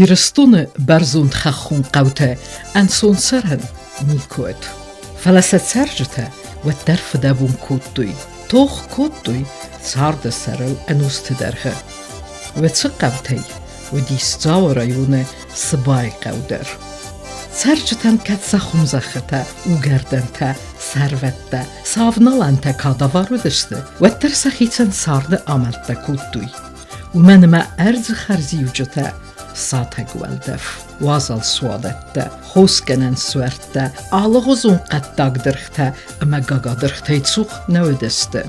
Ирыстоны бӕрзонд хӕххон хъӕутӕ ӕнцон цӕрӕн никуы уыд. Фӕлӕ сӕ цӕрджытӕ уӕддӕр фыдӕбон кодтой, тох кодтой царды сӕрыл ӕнусты дӕргъы. Уыцы хъӕутӕй уыдис Дзауы районы Сыбайы хъӕу дӕр. Цӕрджытӕн кӕд сӕ хуымзӕххытӕ, угӕрдӕнтӕ, сӕрвӕттӕ, сӕ авналӕнтӕ кадавар уыдысты, уӕддӕр сӕхицӕн царды амӕлттӕ кодтой. Уымӕн ӕмӕ ӕрдзы хӕрзиуджытӕ сатӕг уӕлдӕф, уазал суадӕттӕ, хосгӕнӕн суӕрттӕ, алыгъуызон хъӕддаг дыргътӕ ӕмӕ гагадыргътӕй цух нӕ уыдысты.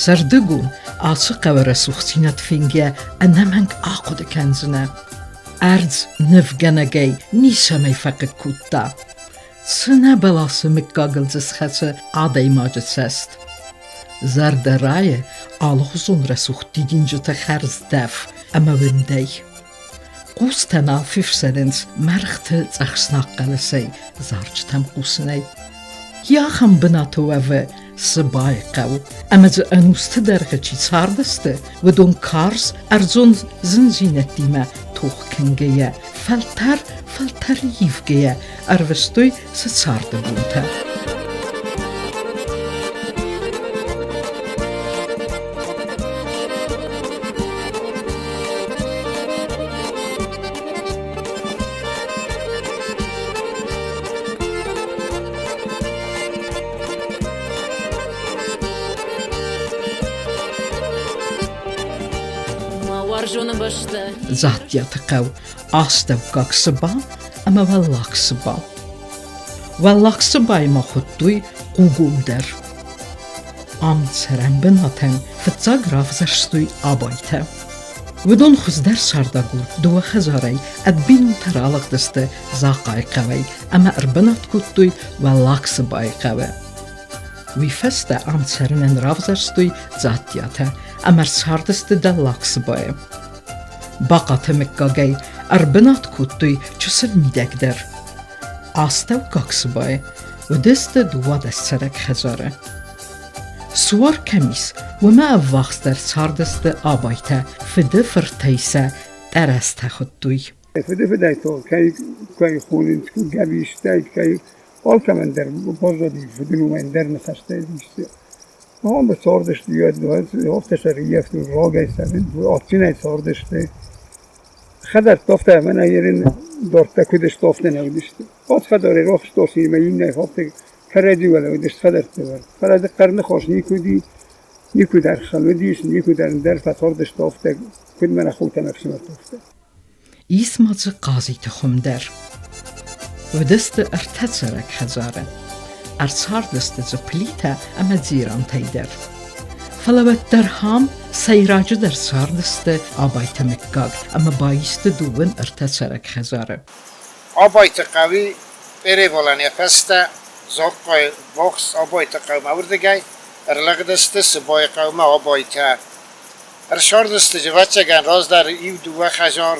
Сӕрдыгон ацы хъӕуы рӕсугъддзинад фенгӕ ӕнӕмӕнг ахъуыды кӕндзынӕ. Ӕрдз нывгӕнӕгӕй ницӕмӕй фӕхъыг кодта. Цы нӕ бӕласы мыггагыл дзы схӕцы адӕймаджы цӕст. Зӕрдӕ райы алыхуызон рӕсугъд дидинджыты хӕрздӕф ӕмӕ уындӕй. Хъустӕ нал фефсӕдынц мӕргъты цъӕхснаг хъӕлӕсӕй зарджытӕм хъусынӕй. Йе ахӕм бынаты уӕвы Сыбайы хъӕу, ӕмӕ дзы ӕнусты дӕргъы чи цардысты, уыдон карз ӕрдзон зындзинӕдтимӕ тох кӕнгӕйӕ, фӕлтӕр фӕлтӕр ивгӕйӕ ӕрвыстой сӕ царды бонтӕ. Дзаттиаты хъӕу астӕуккаг Сыба ӕмӕ Уӕллаг Сыба. Уӕллаг Сыбайы ма хуыдтой хъугом дӕр. Ам цӕрӕнбынатӕн фыццаг равзӕрстой Абайтӕ. Уыдон хуыздӕр цардагур дыууӕ хӕдзарӕй ӕд бинонтӕ ралыгъдысты Захъайы хъӕуӕй ӕмӕ ӕрбынат кодтой Уӕллаг Сыбайы хъӕуы. Уый фӕстӕ ам цӕрынӕн равзӕрстой Дзаттиатӕ ӕмӕ ӕрцардысты Дӕллаг Сыбайы. Бахъаты мыггагӕй ӕрбынат кодтой чысыл мидӕгдӕр. Астӕуккаг Сыбайы уыдысты 12 цӕрӕг хӕдзары. Суар кӕм ис, уымӕ ӕввахсдӕр цардысты Абайтӕ, фыды фыртӕй сӕ Тъӕрӕстӕ хуыдтой. Фыды фыдӕй то кӕй кӕй хонынц, гӕбистӕй кӕй алкӕмӕн дӕр баззади фыды номӕй ӕндӕр ныхӕстӕ исты. Ам цардысты, афтӕ сӕ рыййӕфтой, рагӕй цӕрын, адджынӕй цардысты. Хӕдзӕрттӕ афтӕ мӕнӕ ерын дардта куыд сты, афтӕ нӕ уыдысты. Ацы хӕдзарӕй рахызтосимӕ иннӕ афтӕ кӕрӕдзи уӕлӕ уыдысты хӕдзӕртты дӕр. Фӕлӕ дзы хъӕрныхас никуы уыди, никуы дӕр хыл уыдис, никуы дӕр ӕндӕр фӕцардысты афтӕ, куыд мӕнӕ хотӕ ӕмӕ ӕфсымӕртӕ афтӕ. Ис ма дзы Хъазиты хуым дӕр. Уыдысты ӕртӕ цӕрӕг хӕдзары. Ӕрцардысты дзы Плитӕ ӕмӕ Дзирантӕй дӕр. Фӕлӕ уӕддӕр ам сӕйраджыдӕр цардысты Абайты мыггаг ӕмӕ баисты дыууын ӕртӕ цӕрӕг хӕдзары. Абайты хъӕуи Перевалӕн йӕ фӕстӕ Захъхъайы ввахс Абайты хъӕумӕ уырдыгӕй ӕрлыгъдысты Сыбайы хъӕумӕ Абайтӕ. Ӕрцардысты, ӕвӕццӕгӕн, раздӕр иу-дыууӕ хӕдзар,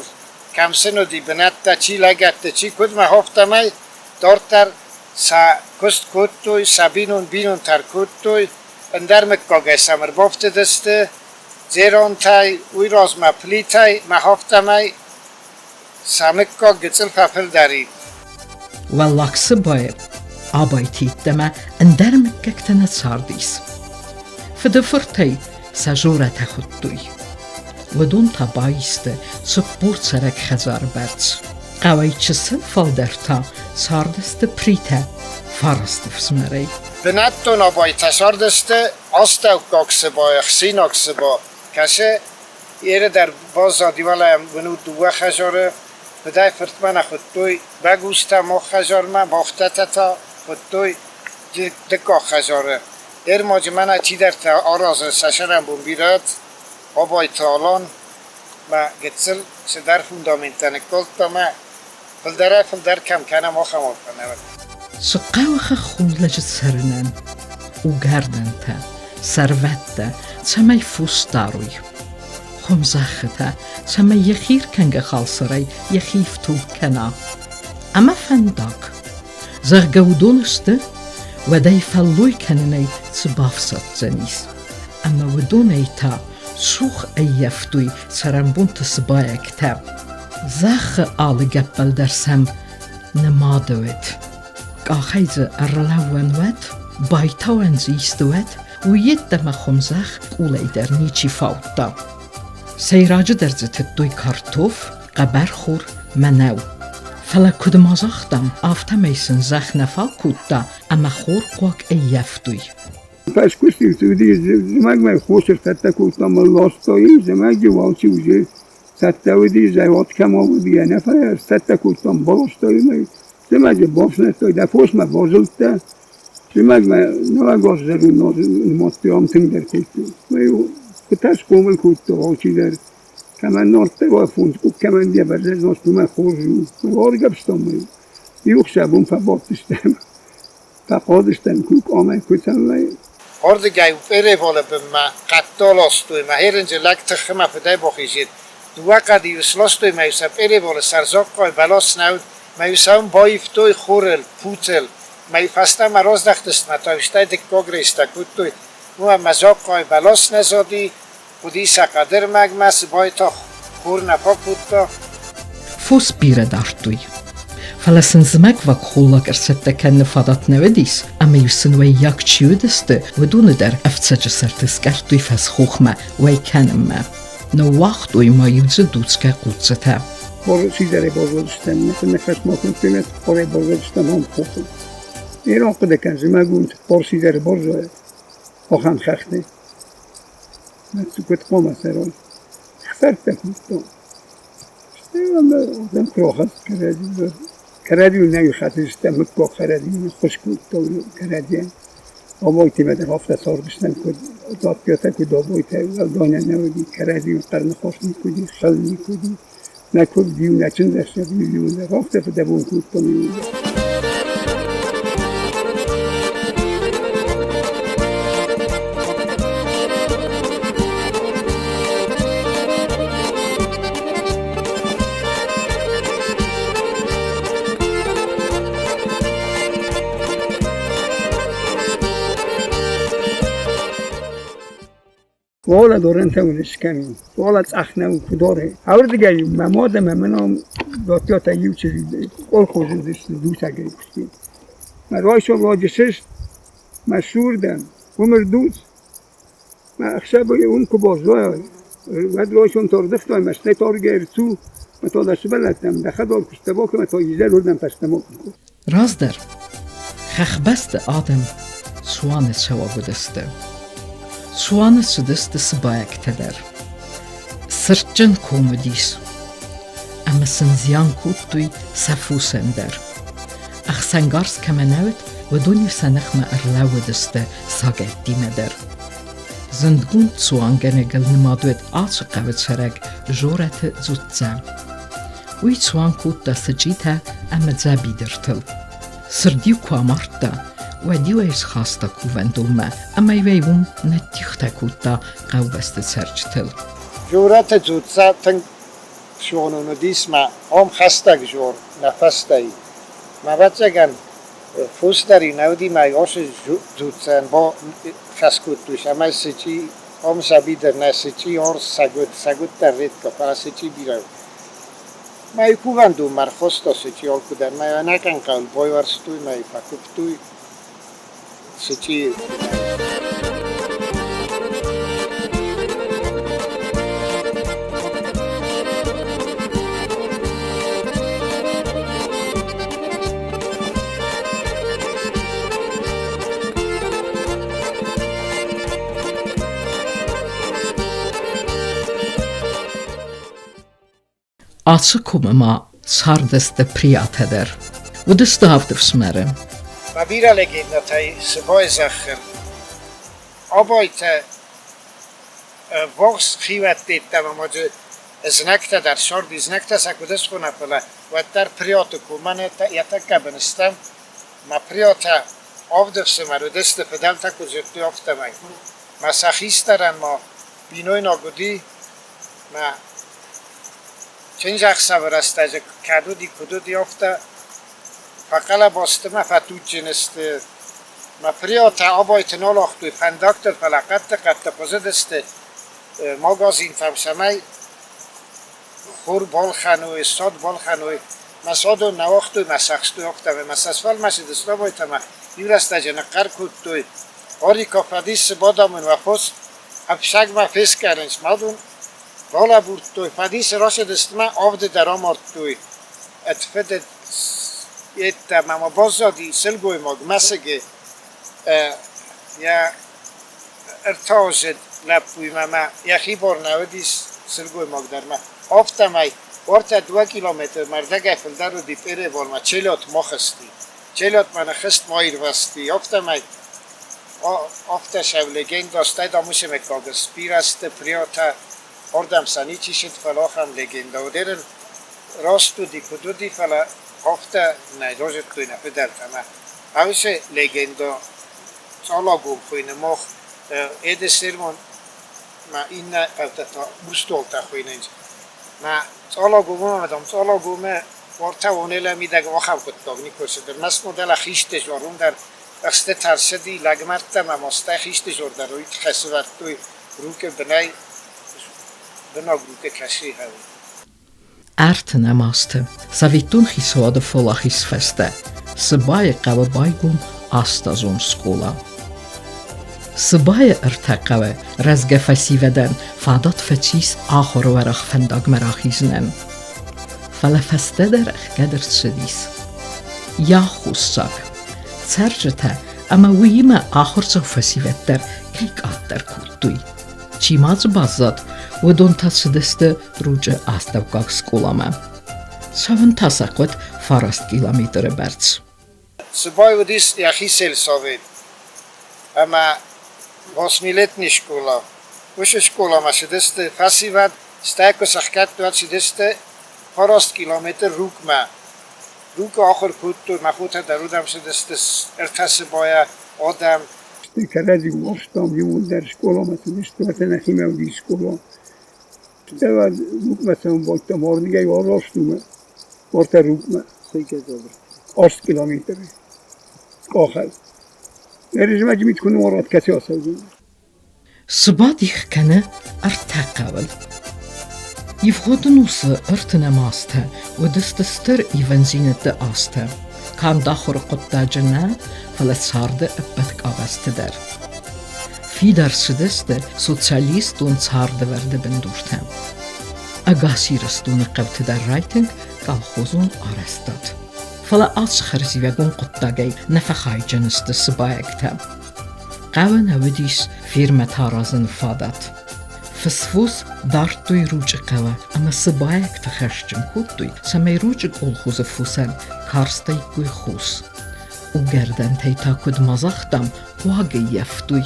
кӕм сын уыди бынӕттӕ, чи лӕгӕтты, чи куыд ма, афтӕмӕй дарддӕр сӕ куыст кодтой, сӕ бинон бинонтӕ ӕркодтой, ӕндӕр мыггагӕй сӕм ӕрбафтыдысты, Дзеронтӕй, уый размӕ Плитӕй ма афтӕмӕй сӕ мыггаг гыццыл фӕфылдӕр и. Уӕллаг Сыбайы Абайты йеддӕмӕ ӕндӕр мыггӕгтӕ нӕ цардис. Фыды фыртӕй сӕ Жорӕтӕ хуыдтой. Уыдон та баисты 40 цӕрӕг хӕдзары бӕрц. Хъӕуӕй чысыл фалдӕр та цардысты Притӕ фарасты фсымӕрӕй. Бынӕттон Абайтӕ цардысты астӕуккаг Сыбайы, хсинаг Сыба, кӕцы Еры дӕр баззади уӕлӕ уынут дыууӕ хӕдзары. Фыдӕй фыртмӕ нӕ хуыдтой Бӕгузтӕ мах хӕдзармӕ, бахтӕтӕ та хуыдтой дыккаг хӕдзары. Ӕрмӕджы мӕнӕ чидӕртӕ аразы сӕ сӕрӕнбон бирӕт, Абайты Алан мӕ гыццыл цыдӕр фундаменттӕ ныккалдта мӕ фылдӕрӕй-фылдӕр кӕм кӕнӕм, ахӕм афтӕ. Цы хъӕуы хӕххон лӕджы цӕрынӕн? Угӕрдӕнтӕ, сӕрвӕттӕ, цӕмӕй фос дарой. Хуымзӕххытӕ, цӕмӕй йӕхи ркӕнгӕ халсарӕй йӕхи ифтонг кӕна. Ӕмӕ фӕндаг. Зӕгъгӕ, уыдон сты, уӕд ӕй фӕллой кӕнынӕй цы бафсаддзӕнис? Ӕмӕ уыдонӕй та цух ӕййӕфтой цӕрӕнбонты сыбайӕгтӕ. Зӕххы алы гӕппӕл дӕр сӕм нымады уыд. Къахӕй дзы ӕрлӕууӕн уӕд, байтауӕн дзы исты уӕд, уый йеддӕмӕ хуымзӕхх къулӕй дӕр ничи фаудта. Сӕйраджыдӕр дзы тыдтой картоф, хъӕбӕрхор, мӕнӕу. Фӕлӕ куыд ма загътам, афтӕмӕй сын зӕхх нӕ фаг кодта ӕмӕ хорхъуаг ӕййӕфтой. Фӕскуыст-иу цыди, зымӕгмӕ хос ӕрцӕттӕ кодтам, ластой, зымӕджы уалчи уже цӕттӕ уыди, завод кӕм уыди, ӕнӕ ӕрцӕттӕ кодтам, баластой ӕмӕ зымӕджы бафснайдтой, дӕ фосмӕ базылдтӕ, зымӕгмӕ нӕуӕг аззӕрон нымадтой, ам тынгдӕр кодтой. Мӕ-иу куытӕ схъомыл кодта алчидӕр, кӕмӕн нардта фондз къух, кӕмӕн йӕ бӕрзӕй нозт, уымӕ хорз у. Аргӕвстам ӕй. Иу ӕхсӕв уым фӕбадтыстӕм. Фӕхъуыдыстӕм куы къамӕй, куы цӕмӕй. Ардыгӕй Перевалы бынмӕ хъӕдтӕ ластой, мӕ хӕрынджы лӕг тыхы мӕ фыдӕй бахизид. Дыууӕ хъӕды-иу сластой мӕ-иу сӕ Перевалы сӕр Захъхъайы бӕлас нӕ уыд, мӕ-иу сӕ уым баивтой хурыл, путыл. Мӕ-иу фӕстӕмӕ раздӕхтысты мӕ та-иу стӕй дыккаг рейстӕ кодтой. Уым ӕмӕ Захъхъайы бӕлас нӕ зади, Хъуыди сӕ хъӕдырмӕгмӕ Сыбайы та хур нӕ фӕкодта. Фос бирӕ дардтой. Фӕлӕ сын зымӕгваг холлаг ӕрцӕттӕ кӕныны фадат нӕ уыдис, ӕмӕ-иу сын уӕййаг чи уыдысты, уыдоны дӕр ӕфцӕджы сӕрты скъӕрдтой фӕсхохмӕ уӕй кӕнынмӕ. Ныууагътой ма-иу дзы дуцгӕ хъуццытӕ. Сидзӕрӕй баззадыстӕм, ныхас ма кодтой, хъӕрӕй баззадыстӕм ам хохы. Ирон хъуыды кӕн, зымӕгон цыппар сидзӕры баззайы ахӕм хӕхты. Куыд хъуамӕ цӕрон? Хсӕрттӕ кодтон. Стӕй адӕм куы рахӕццӕ кӕрӕдзийыл, кӕрӕдзийыл нӕ хӕцыдыстӕм, мыггаг кӕрӕдзийыл ӕххуыс кодтой кӕрӕдзийӕн. Абойтимӕ дӕр афтӕ цардыстӕм, куыд Дзаппиатӕ, куыд Абойтӕ, уӕлдай нӕ нӕ уыди, кӕрӕдзийыл хъӕрныхас никуы уыди, хыл никуы уыди. Нӕ куывд-иу, нӕ чындзӕхсӕв-иу дӕр афтӕ фыдӕбон кодтам иууылдӕр. Уола дорӕнтӕ скӕнун, уола цъӕх нӕу ку дорӕ. Ардыгӕй мӕ мад ӕмӕ мӕ ном Додтиатӕ иу чызг колхозы уыдысты дусӕгӕй куыстой. Мӕ райсом раджы сыст, мӕ сур дӕн, уым ӕрдуц. Мӕ ӕхсӕвы уым куы баззайай, уӕд райсом тордыхтай, мӕ стӕй торгӕ ӕрцу, мӕ та дӕ сывӕллӕттӕм дӕхӕдӕг куыстӕ бакӕ, мӕ та изӕр уырдӕм фӕстӕмӕ. Раздӕр хӕхбӕсты адӕм цуаны цӕуӕг уыдысты. Цуаны цыдысты сыбайӕгтӕ дӕр. Сырдджын ком уыдис, ӕмӕ сын зиан кодтой сӕ фосӕн дӕр. Ӕхсӕнгарз кӕмӕ нӕ уыд, уыдон-иу сӕ ныхмӕ ӕрлӕууыдысты сагӕйттимӕ дӕр. Зындгонд цуангӕнӕгыл нымад уыд ацы хъӕуы цӕрӕг Жорӕты Дзуцца. Уый цуан кодта сычъитӕ ӕмӕ дзӕбидыртыл. Сырд-иу куы амардта, уӕд-иу ӕй схаста кувӕндонмӕ ӕмӕ-иу ӕй уым ныддихтӕ кодта хъӕубӕсты цӕрджытыл. Жорӕты Дзуцца тынг зонын уыдис мӕ ам хӕстӕг жор нӕ фӕстӕй. Мӕ ӕвӕццӕгӕн, фос дӕр нӕ уыди мӕ осы Дзуццӕн бахӕс кодтой, цӕмӕй сычъи ам саби дӕр нӕ сычъи арс сӕгуыт, сӕгуыт дӕр редко, фӕлӕ сычъи бирӕ у. Мӕ кувӕндонмӕ ӕрхаста сычъи алкуыдӕр, мӕ ӕнӕхъӕн хъӕуыл байуӕрстой, мӕ фӕкуывтой сычъийы. Ацы комы ма цардысты Приатӕ дӕр. Уыдысты авд ӕфсымӕры. Мӕ бирӕ легендӕтӕй Сыбайы зӕххыл Абайтӕ ввахс хиуӕттӕ ма дзы знӕгтӕ дӕр царди, знӕгтӕ сӕ куыд схона, фӕлӕ уӕддӕр Приаты комӕн йӕ тӕккӕ бын стӕм. Мӕ Приатӕ авд ӕфсымӕр уыдысты, фыдӕлтӕ куыд зыдтой, афтӕмӕй. Мӕ сӕ хистӕрӕн ма бинойнаг уыди, мӕ чындзӕхсӕвы рӕстӕджы кӕд уыди, куыд уыди, афтӕ фӕхъӕлӕба сты мӕ фӕтуджджын сты. Мӕ Приатӕ Абайты нал уагътой фӕндӕгтыл, фӕлӕ хъӕдты-хъӕдты хъуызыдысты магазинтӕм, цӕмӕй Хор балхӕной, ссад балхӕной. Мӕ садон нӕ уагътой, мӕ сӕхстой афтӕмӕй. Мӕ сӕ сфӕлмӕцыдысты абайтӕ мӕ иу рӕстӕджы ныхъхъӕр кодтой: Арика, фӕдисы бадӕмон уӕ фос, ӕфсӕгмӕ фескъӕрынц мадон. Балӕбурдтой, фӕдисы рацыдысты мӕ авды дӕр амардтой. Ӕд фыд, ӕд йеддӕмӕ ма баззади сылгоймаг мӕсыгы йӕ ӕртӕаздзыд лӕппуимӕ ма йӕхи бар нӕ уыдис сылгоймаг дӕр ма. Афтӕмӕй уартӕ дыууӕ километрмӕ ӕрдӕгӕй фылдӕр уыди Пъереволмӕ, Челиатмӕ хызти. Челиатмӕ ныххызт ма ирвӕзти. Афтӕмӕй афтӕ сӕв легенда, стӕй дам уыцы мыггаг сбирӕ сты, Приотӕ, ардӕм сӕ ничи сыд, фӕлӕ ахӕм легенда уыд. Ерын раст уыди, куыд уыди, фӕлӕ афтӕ нӕ базыдтой нӕ фыдӕлтӕ ӕмӕ уыцы легенда Цъалагом хуыйны мах Эдесермон ма иннӕ хъӕутӕ та Урсдолтӕ хуыйнынц. Мӕ Цъалагомы ӕмӕ дам Цъалагомы уартӕ уонелӕ мидӕг ахӕм хъуыддаг никуы ӕрцыд. Ӕрмӕст ма дӕлӕ хисты зор уым дӕр ӕхсты тӕрсыди лӕгмӕрдтӕ ӕмӕ мастӕй хисты зор дӕр уый тыххӕй сывӕрдтой Рукъы бынӕй бынаг Рукъы кӕсы хъӕуы. Ӕртынӕм азты Советон хицауады фӕуӕлахиз фӕстӕ Сыбайы хъӕуы байгом астазон скъола. Сыбайы ӕртӕ хъӕуы рӕзгӕ фӕсивӕдӕн фадат фӕцис ахуыры уӕрӕх фӕндагмӕ рахизынӕн. Фӕлӕ фӕстӕдӕр ӕхгӕд ӕрцыдис. Йӕ аххосаг цӕрджытӕ ӕмӕ уыимӕ ахуырдзау фӕсивӕд дӕр кӕй къаддӕр кодтой. Чи ма дзы баззад, уыдон та цыдысты Ручъы астӕуккаг скъоламӕ. Цӕуын та сӕ хъуыд 9 километры бӕрц. Сыбай уыдис йӕхи сельсовет ӕмӕ восьмилетний скъола. Уыцы скъоламӕ цыдысты фӕсивӕд, стӕй куы сӕхгӕдтой, уӕд цыдысты 9 километр Рукъмӕ. Рукъы ахуыр кодтой, мӕ хотӕ дӕр уырдӕм цыдысты ӕртӕ Сыбайӕ адӕм. Стӕй кӕрӕдзи уарзтам, иууылдӕр скъоламӕ цыдысты, уӕдӕ нӕхимӕ уыди скъола. Стӕй уӕд Рукъмӕ цӕуын байдыдтам, ардыгӕй араст уымӕ, уартӕ Рукъмӕ. 8 километры къахӕй. Ӕрызмӕджы мит куы ныууарат, кӕцы ацӕудзӕн? Цы бадих кӕны ӕртӕ хъӕуыл? Ивгъуыд ӕнусы ӕртынӕм азтӕ уыдысты стыр ивӕндзинӕдты азтӕ. Канд ахуыры хъуыддаджы нӕ, фӕлӕ царды ӕппӕт къабӕзты дӕр. Фидар цыдысты социалистон цардӕвӕрды бындуртӕ. Ӕгас Ирыстоны хъӕуты дӕр райтынг колхозон арӕзтад. Фӕлӕ ацы хӕрзиуӕгон хъуыддагӕй нӕ фӕхайджын сты сыбайӕгтӕ. Хъӕуы нӕ уыдис фермӕтӕ аразыны фадат. Фысвос дардтой Ручъы хъӕуы ӕмӕ сыбайӕгты хӕсджын кодтой, цӕмӕй Ручъы колхозы фосӕн карстаиккой хос. Угӕрдӕнтӕй та куыд ма загътам, хъуаг ӕййӕфтой.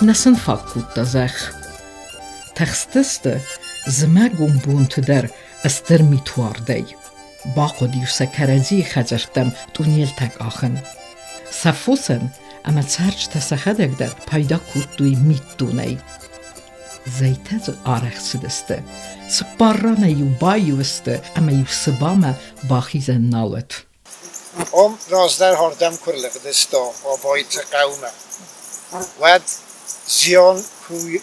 Нӕ сын фаг кодта зӕхх. Тыхстысты зымӕгон бонты дӕр стыр митуардӕй. Бахъуыд-иу сӕ кӕрӕдзийы хӕдзӕрттӕм тъунелтӕ къахын. Сӕ фосӕн ӕмӕ цӕрджытӕ сӕхӕдӕг дӕр пайда кодтой митдонӕй. Зӕйтӕ дзы арӕх цыдысты. Цыппар ранӕй-иу баиу сты ӕмӕ-иу Сыбамӕ бахизӕн нал уыд. Ам раздӕр ардӕм куы рлыгъдысты Абайты хъӕумӕ, уӕд зиан куы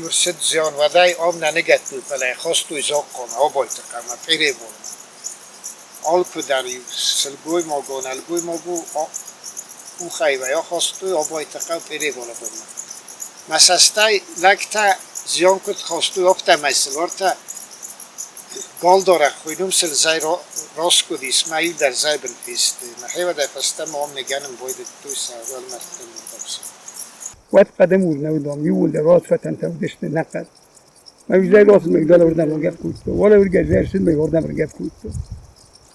ӕрцыд зиан, уӕд ӕй ам нӕ ныгӕдтой, фӕлӕ йӕ хастой Захъхъамӕ, Абайты хъӕумӕ, Пъереволмӕ. Алкуыдӕр-иу сылгоймагон, нӕлгоймагон къухӕй ахастой Абайты хъӕу Пъереволы бынмӕ. Мӕ цӕстӕй лӕгтӕ зиан куыд хастой, афтӕмӕй сыл уартӕ Галдарӕг хуыйнум сыл зӕй раскъуыдис, мӕ иу дӕр зӕйбын фесты. Мӕхевӕдӕй фӕстӕмӕ ам ныгӕнын байдыдтой сӕ уӕлмӕрдтӕм уырдӕм. Уӕд хъӕдӕм нӕ уыдон иууылдӕр рацфӕтӕнтӕ уыдысты нӕ хъӕд. Мӕ зӕй рацыд мӕ дӕлӕ уырдӕм ӕргӕпп кодта, уӕлӕ уыргӕ зӕй ӕрцыд мӕ уырдӕм ӕргӕпп кодта.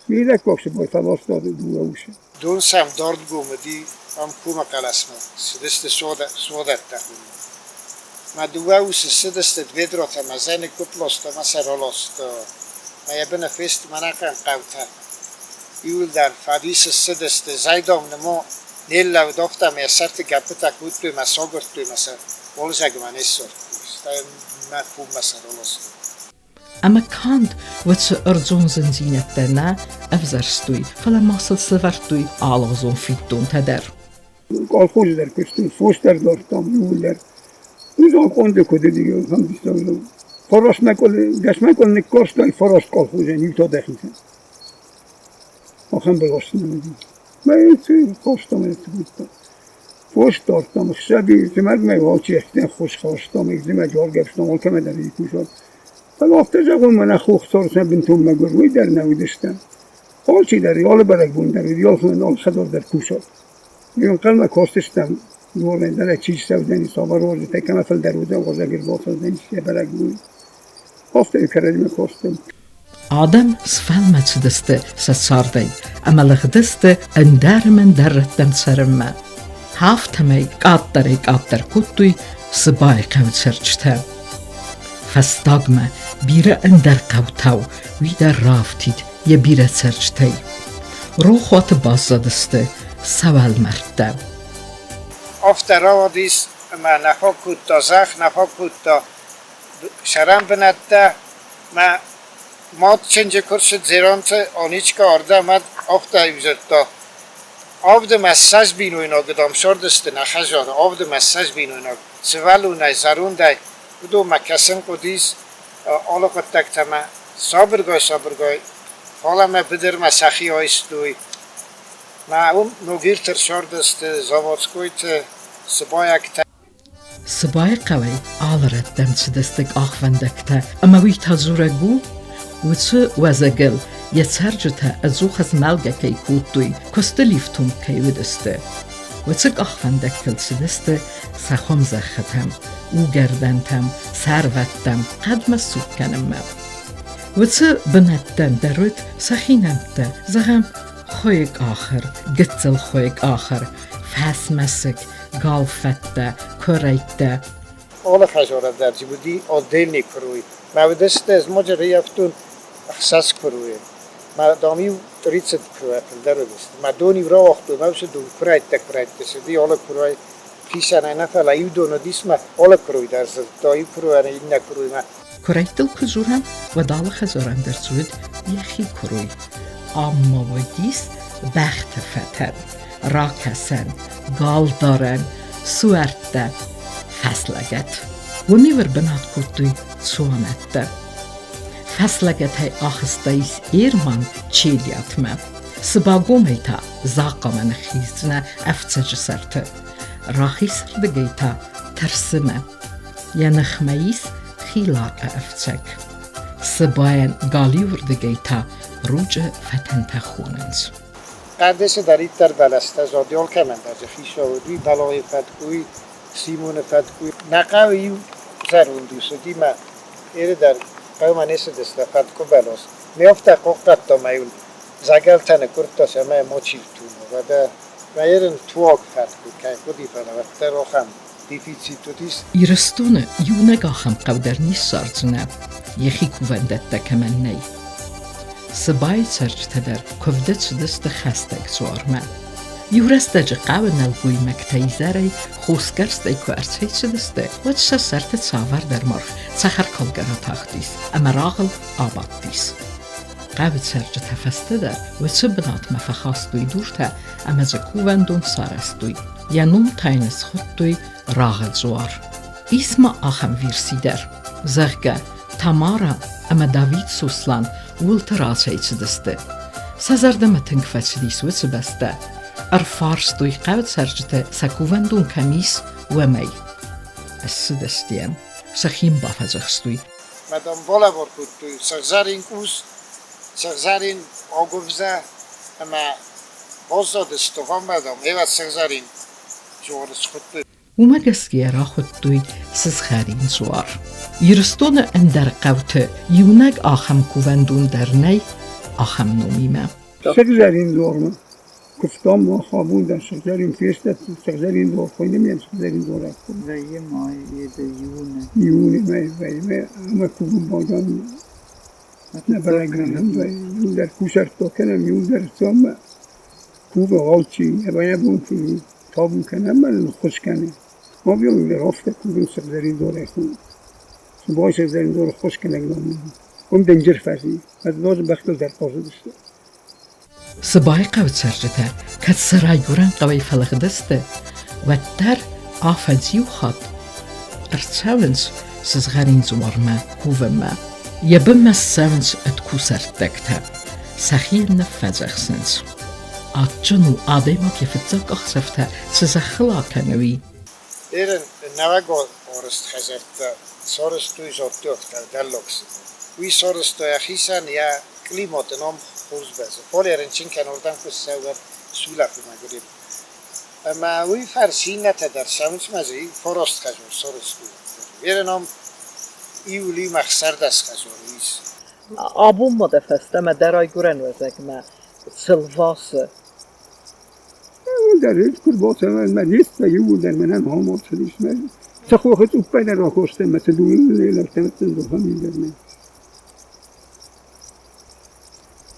Мидӕг коксы бой фӕласта дыууӕ усы. Дон сӕм дардгом уыди, ам комы хъӕлӕсмӕ цыдысты суадӕттӕ хуынмӕ. Мӕ дыууӕ усы цыдысты ведратӕ мӕ зӕй ныггуыпп ласта мӕ сӕ раласта. Мӕ йӕ быны фесты мӕнӕхъӕн хъӕутӕ. Иуылдӕр фӕдисы ссыдысты, зӕйдам нымо не ллӕуд, афтӕ мӕ йӕ сӕрты гӕппытӕ кодтой мӕ сагуырдтой мӕ сӕ уалдзӕгмӕ не ссардтой. Стӕй мӕ коммӕ сӕ раластой. Ӕмӕ канд уыцы ӕрдзон зындзинӕдтӕ нӕ ӕвзӕрстой, фӕлӕ ма сыл сӕвӕрдтой алыгъуызон фиддонтӕ дӕр. Колхозы дӕр куыстон, фос дӕр дардтам иууылдӕр. Уыдон къонды куыд уыди, ахӕм диссаг. Фараст мӕкъуыл, дӕс мӕкъуыл ныккарстай фараст колхозӕн иу та дӕхицӕн. Ахӕм бӕлас нӕ уыди. Мӕ хастам ӕрцыдтам. Фос дардтам, ӕхсӕви зымӕгмӕ алчи ӕхсӕн хос хастам, зымӕджы аргӕвстам, алкӕмӕ дӕр уыди кусарт. Фӕлӕ афтӕ зӕгъон, мӕнӕ хох цард бынтон мӕгуыр, уый дӕр нӕ уыдыстӕм. Алчи дӕр, алы бӕрӕгбон дӕр уыди, алы хӕдзар дӕр кусарт. Ми ӕнхъӕлмӕ кастыстӕм, дорӕй дӕр чи ссӕудзӕни, цавӕр уазджытӕ кӕмӕ фылдӕр уыдзӕн, уазӕг ӕрбацӕудзӕнис йӕ бӕрӕгбон. Афтӕ кӕрӕдзимӕ кастӕн. Адӕм сфӕлмӕцыдысты сӕ цардӕй ӕмӕ лыгъдысты ӕндӕр ӕмӕ ӕндӕр рӕттӕм цӕрынмӕ. Афтӕмӕй къаддӕрӕй-къаддӕр кодтой Сыбайы хъӕуы цӕрджытӕ. Фӕстагмӕ бирӕ ӕндӕр хъӕутау уый дӕр рафтид йӕ бирӕ цӕрджытӕй. Рохуаты баззадысты сӕ уӕлмӕрдтӕ. Афтӕ рауадис, ӕмӕ нӕ фаг кодта зӕхх, нӕ фаг кодта сӕрӕн бынӕттӕ. Мӕ мад чынджы куы рцыд Дзеранты Аничка ардӕм, афтӕ дзырдта: Авд ӕмӕ ссӕдз бинойнагы, дам, сӕрдысты нӕ хӕдзары, авд ӕмӕ ссӕдз бинойнаг, сывӕллонӕй, зӕрондӕй, уыдонмӕ кӕсын хъуыдис алы хъуыддӕгтӕ ӕмӕ сабыргай-сабыргай фалӕмӕ быдырмӕ сӕхи айстой. Мӕ уым Ногирты рцардысты Заводскойты сыбайӕгтӕ. Сыбайы хъӕуӕй алы рӕттӕм цыдысты къахвӕндӕгтӕ ӕмӕ уый та дзурӕг у, уыцы уӕзӕгыл йӕ цӕрджытӕ ӕдзух ӕзмӕлгӕ кӕй кодтой, куысты лифтонг кӕй уыдысты. Уыцы къахвӕндӕгтыл цыдысты сӕ хуымзӕххытӕм, угӕрдӕнтӕм, сӕрвӕттӕм, хъӕдмӕ суг кӕнынмӕ. Уыцы бынӕттӕн дӕр уыд сӕхи нӕмттӕ, зӕгъӕм, хуыйы къахыр, гыццыл хуыйы къахыр, фӕсмӕсыг, галфӕдтӕ, куырӕйттӕ. Алы хӕдзары дӕр дзы уыди отдельный куырой. Мӕ уыдысты ӕз ноджы рыййӕфтон ӕхсӕз куыройы. Мӕ, дам-иу тридцать куыройӕ фылдӕр уыдысты. Мӕ дон-иу рауагътой, мӕ уыцы дон куырӕйттӕ-куырӕйтты цыди, алы куырой хицӕнӕй нӕ, фӕлӕ иу дон уыдис мӕ алы куырой дӕр дзырдта иу куыройӕн иннӕ куыроймӕ. Куырӕйттыл куы дзурӕм, уӕд алы хӕдзарӕн дӕр дзы уыд йӕхи куырой. Ам ма уыдис бӕхты фӕтӕн, ракӕсӕн, галдарӕн, суӕрттӕ, фӕслӕгӕт. Уым-иу ӕрбынат кодтой цуанӕттӕ. Фӕслӕгӕтӕй ахызтаис Ерман Челиатмӕ, Сыбагомӕй та Захъамӕ ныххиздзынӕ ӕфцӕджы сӕрты, рахисырдыгӕй та Тырсымӕ. Йӕ ныхмӕ ис Хилакъы ӕфцӕг. Сыбайӕн галиуырдыгӕй та Ручъы фӕтӕнтӕ хонынц. Хъӕдысы-дӕриддӕр бӕлӕстӕ зад алкӕмӕн дӕр дзы хицау уыд, уый бӕлойы фӕткъуы, Симоны фӕткъуы. Нӕ хъӕуы иу зӕронд ус уыди мӕ Иры дӕр хъӕумӕ не цыдысты фӕткъуы бӕлас. Ме афтӕ хъахъхъӕдта мӕ иу зӕгӕлтӕ ныккуырдта цӕмӕй мочилтуно. Уӕдӕ мӕ Ирын туаг фӕткъуы кӕй хъуыди, фӕлӕ уӕддӕр ахӕм дефицит уыдис. Ирыстоны иунӕг ахӕм хъӕу дӕр не ссардзынӕ, йӕхи кувӕндӕттӕ кӕмӕн нӕй. Сыбайы цӕрджытӕ дӕр куывды цыдысты хӕстӕг дзуармӕ. Иу рӕстӕджы хъӕуы нӕлгоймӕгтӕ изӕрӕй хосгӕрстӕй куы ӕрцӕйцыдысты, уӕд сӕ сӕрты цавӕрдӕр маргъ цӕхӕркалгӕ ратахтис ӕмӕ рагъыл абадтис. Хъӕуы цӕрджытӕ фӕстӕдӕр уыцы бынатмӕ фӕхастой дуртӕ ӕмӕ дзы кувӕндон сарӕзтой. Йӕ ном та йын схуыдтой Рагъы дзуар. Ис ма ахӕм верси дӕр, зӕгъгӕ, Тамара ӕмӕ Давид Сослан уылты рацӕйцыдысты. Сӕ зӕрдӕмӕ тынг фӕцыдис уыцы бӕстӕ. Ӕрфарстой хъӕуы цӕрджытӕ сӕ кувӕндон кӕм ис, уымӕй. Ссыдысты йӕм, сӕхи йын бафӕдзӕхстой. Мадам балӕвар кодтой сыгъзӕрин къус, сыгъзӕрин агуывзӕ ӕмӕ баззадысты гъомӕ, дам, ӕвӕд сыгъзӕрин дзуары схуыдтой. Уымӕ гӕсгӕ йӕ рахуыдтой Сызгъӕрин дзуар. Ирыстоны ӕндӕр хъӕуты иунӕг ахӕм кувӕндон дӕр нӕй ахӕм номимӕ. Сыгъзӕрин дзуармӕ куывтам мах абон дӕр сыгъзӕрин фестӕд, сыгъзӕрин дзуар хуыйны ме сыгъзӕрин дзуар Вӕййы май июны. Июны мӕй вӕййы ӕмӕ кувын байдайӕм. Нӕ бӕрӕг нӕм вӕййы. Иуылдӕр кусӕрттӕ кӕнӕм, иуылдӕр цоммӕ. Кувы алчи, йӕ бон куы табу кӕнӕм ӕмӕ нын ӕххуыс кӕны. Мобилон дӕр афтӕ кувын сыгъзӕрин дорӕй хуыйны. Сыбайы сыгъзӕрин дор ӕххуысгӕнӕг ном уым дынджыр фӕзи, ӕз ноджы бӕхтыл дӕр хъазыдысты. Сыбайы хъӕуы цӕрджытӕ кӕд сӕ райгуырӕн хъӕуӕй фӕлыгъдысты, уӕддӕр афӕдз иу хатт ӕрцӕуынц. сызгъӕрин дзуармӕ кувынмӕ. Йӕ бынмӕ ссӕуынц ӕд кусӕрттӕгтӕ, сӕхи йын ныффӕдзӕхсынц. Адджын у, адӕймаг йӕ фыццаг къахдзӕфтӕ цы зӕххыл акӕны, уый. Эрен нӕуӕг арӕзт хӕдзӕрттӕ сарӕзтой Заттиӕгтӕ Дӕллаг Сыбыр. Уый сарӕзта йӕхицӕн йӕ климаты ном хорз бӕззы. Фӕлӕ рынчын кӕны уырдӕм куы ссӕуы, уӕд сулӕфы мӕгуыр. Ӕмӕ уый фӕрцы иннӕтӕ дӕр цӕуынц мӕ дзы фараст хӕдзар сарӕзтой. Ерын ам иу-иумӕ 16 хӕдзары ис. Абон ма дӕ фӕстӕмӕ дӕ райгуырӕн уӕзӕгмӕ цы лвасы? Дӕр куы рбацӕуӕн, мӕ низтӕ иууылдӕр мӕнӕн хамоцыдис. Цы хохы цъуппӕй дӕр рахостӕн, мӕ цы дунейы лӕгтӕ дохамилдӕр нӕ.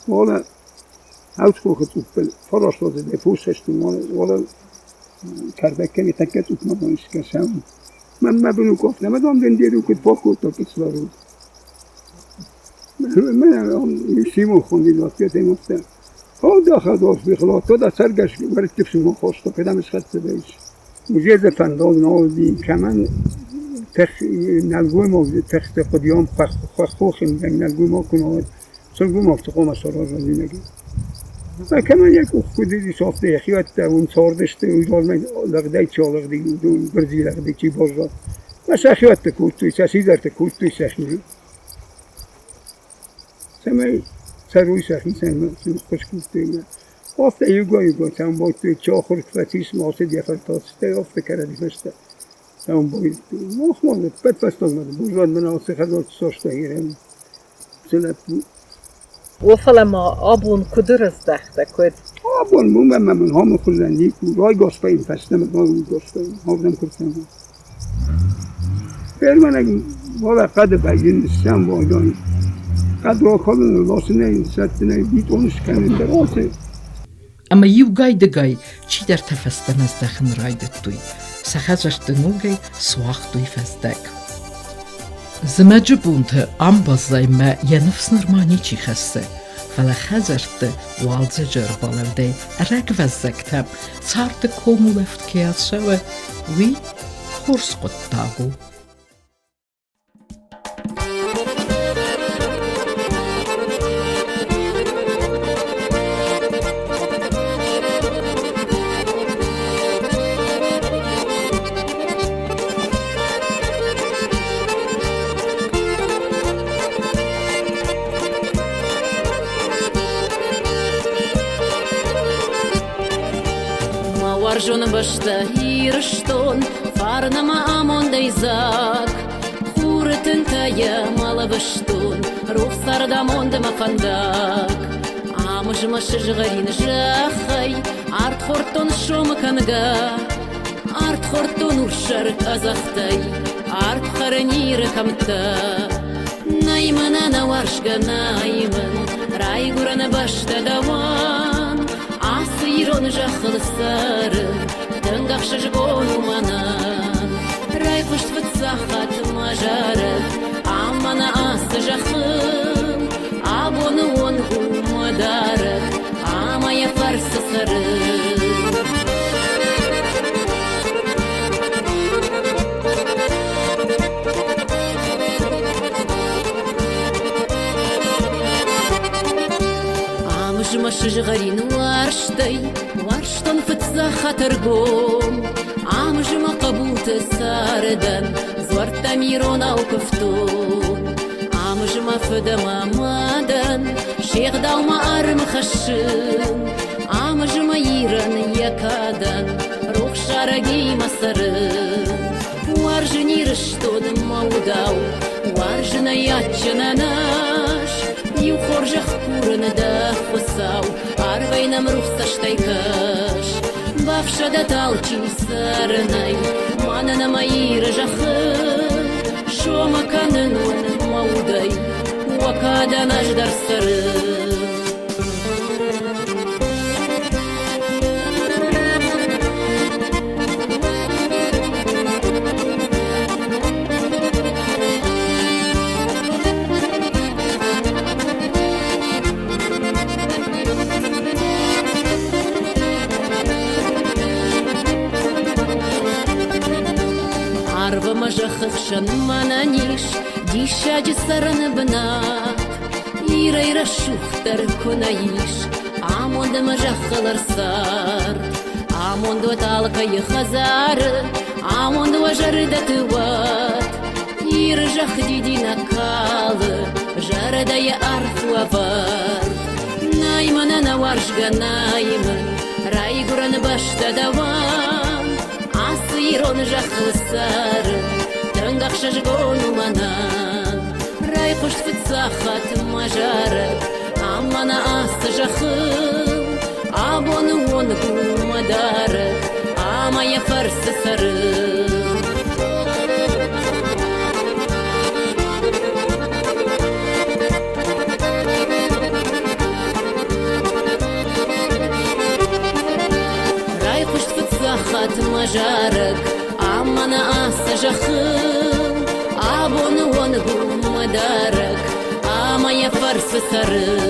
Wala houtkogel farastot de fosfesten wala karbekkel teket utma iskesem. Men mä bunuk ofta, men de den der ukut bokut och isvaru. Men Simon خون دي تي مفتا. هو ده خلاص بيخلص ده سرقش ورتف سمو خوش كده مش خدت بيش. وجيزة فندق نودي كمان تخ نلقوم تخت قديم خخوخ نلقوم كنا سنقوم افتقوم سراج نگی و كمان یک خودی ساخته یخیات اون ساردشته اون لغدی چه لغدی اون برزی لغدی چی بازا و سخیات کوتوی سسی در کوتوی سخی سمای سروی سخی سن خوش کوتوی Ofta yugo yugo sen boytu çoğur kvatis mosi diafartosте ofta karadifeste sen boytu mohmol pet festolmadı buzlan men olsa kadar sosta girem Сылӕппу. О, фӕлӕ ма абон куыд ӕрыздӕхтӕ, куыд? Абон мумӕ мӕ хамы хуызӕн никуы райгас фӕстӕмӕ райгас хавдам куртам. Фермӕнӕг вала хъӕды вӕййын сӕм вайдан. Хъӕд ракалын, ласынӕй, сӕттынӕй, бетон скӕнын дӕр ацы. Ӕмӕ иугай-дыгай чидӕртӕ фӕстӕмӕ здӕхын райдыдтой, сӕ хӕдзӕртты ногӕй суагътой фӕздӕг. Зымӕджы бонты ам баззайынмӕ йӕ ныфс нырма ничи хӕссы, фӕлӕ хӕдзӕртты уалдзӕджы ӕрбалӕудӕй рагвӕззӕгтӕм царды комулӕфт кӕй ацӕуы, уый хорз хъуыддаг у. Мӕ уарзон бӕстӕ Ирыстон, фарн ӕмӕ амондӕй дзаг. Хуры тынтӕ йӕ мӕлӕвӕстон, рухс цардамонд ӕмӕ фӕндаг. Ам змӕ сызгъӕрин зӕххӕй, ард хордтон сомы кӕнгӕ. Ард хордтон урссӕр къӕдзӕхтӕй, ард хӕрын Иры кӕмттӕ. Нӕй мын ӕнӕуарзгӕ, нӕй мын райгуырӕн бӕстӕ дӕуӕн. Ацы ирон зӕххыл цӕрын тынг ӕхсызгон у мӕнӕн. Райхъуыст фыццаг хатт мӕ зарӕг ам мӕнӕ ацы зӕххыл. Абоны онг у мӕ дарӕг ӕмӕ йӕ фӕрцы цӕрын. Ам змӕ сызгъӕрин уарзтӕй уарзтон фыццаг хатт ӕргом. Ам змӕ хъӕбулты цардӕн дзуӕрттӕм иронау куывтон. Ам змӕ фыд ӕмӕ мадӕн се гъдаумӕ арм хӕссын. Ам змӕ Ирӕн йӕ кадӕн рухс зарӕгимӕ цӕрын. Уарзын Ирыстон мӕ удау, уарзын ӕй адджын ӕнас. Иу хорзӕх курын дӕ, Хуыцау, арвӕй нӕм рухс цӕстӕй кӕс. Бафсӕдӕт алчи цӕрынӕй, мӕнӕн ӕмӕ Иры зӕххыл. Сомы кӕнын уын мӕ удӕй, уӕ кадӕн ӕз дӕр цӕрын. Арвы ӕмӕ зӕххы хсӕн мӕнӕн ис диссаджы цӕрӕны бынат. Ирӕй рӕсугъддӕр куы нӕ ис, амонд ӕмӕ зӕххыл ӕрцард. Амонд уӕд алкӕйы хӕдзары, амонд уӕ зӕрдӕты уӕд. Иры зӕхх дидинӕг калы, зӕрдӕйы арф уӕвӕрд. Нӕй мӕнӕн ӕуарзгӕ, нӕй мын райгуырӕн бӕстӕ дӕуӕн. Ацы ирон зӕххыл цӕры, тынг ӕхсызгон у мӕнӕн. Райхъуыст фыццаг хатт мӕ зарӕг, ам мӕнӕ ацы зӕххыл. Абоны онг у мӕ дарӕг, ӕмӕ йӕ фӕрцы цӕры. Райхъуыст фыццаг хатт мӕ зарӕг, ам мӕнӕ ацы зӕххыл. Абоны онг у мӕ дарӕг, ӕмӕ йӕ фӕрцы цӕры.